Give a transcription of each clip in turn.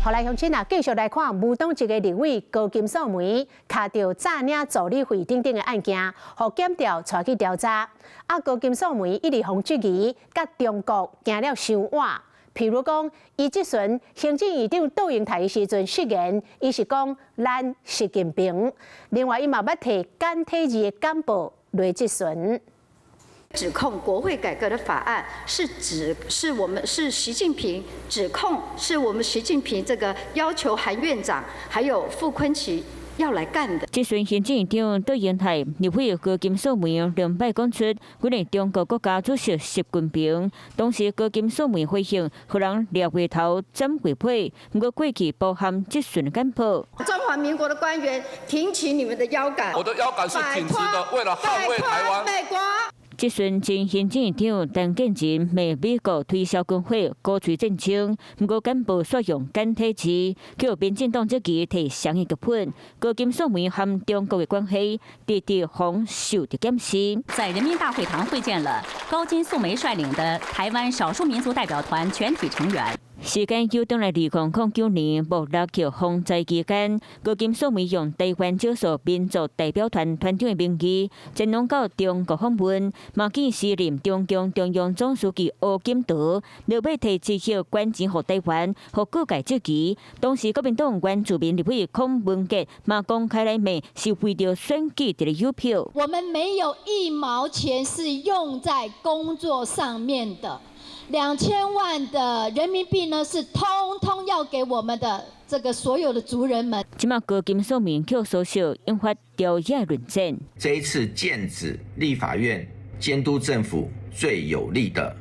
予來鄉親啊，繼續來看無黨籍的立委高金素梅，卡著詐領助理費等等的案件，予檢調帶去調查。啊，高金素梅一直予質疑，佮中國行了傷倚。譬如講，伊質詢行政院長杜英台的時陣失言，伊是講咱習近平。另外，伊嘛捌提簡體字的簡報來質詢。指控國會改革的法案是指是我們是習近平指控是我們習近平這個要求韓院長還有傅崐萁要來幹的。質詢行政院長杜英台，立委高金素梅兩擺講出，阮的中國國家主席習近平，當時高金素梅回應，予人掠過頭、斬過尾，毋過過去包含質詢簡報。中華民國的官員挺起你們的腰桿，我的腰桿是挺直的，為了捍衛台灣。美國。質詢前行政院長陳建仁罵美國推銷軍火、鼓吹戰爭，毋過簡報煞用簡體字，叫民進黨質疑提相應劇本。高金素梅和中國的關係，直直予受著檢視。在人民大會堂會見了高金素梅率領的台灣少數民族代表團全體成員。時間糾轉來2009年莫拉克風災期間，高金素梅用台灣少數民族代表團團長的名義，前往到中國訪問，嘛見時任中共中央總書記胡錦濤，落尾提一億捐錢予台灣，予各界質疑。當時國民黨原住民立委孔文杰嘛公開來罵，是為著選舉佇咧誘票。我們沒有一毛錢是用在工作上面的。2000萬的人民幣呢，是通通要給我們的這個所有的族人們。這馬高金素梅抾訴訟，引發朝野論戰。這一次劍指立法院監督政府最有力的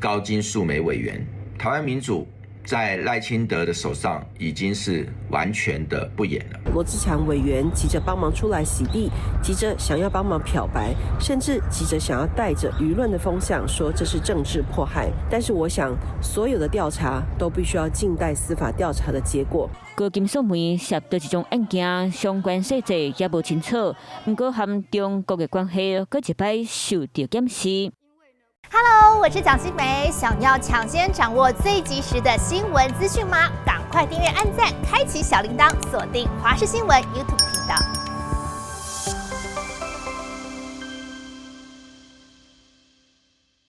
高金素梅委員，台灣民主在賴清德的手上已經是完全的不演了。羅智強委員急着幫忙出來洗地，急着想要幫忙漂白，甚至急着想要帶着輿論的風向，說這是政治迫害。但是我想，所有的調查都必須要靜待司法調查的結果。高金素梅涉佗一樁案件，相關細節也無清楚，毋過和中國的關係，閣一擺受著檢視。 Hello，我是蔣新梅，想要搶先掌握最及時的新聞資訊嗎？趕快訂閱、按讚、開啟小鈴鐺，鎖定華視新聞 YouTube 頻道。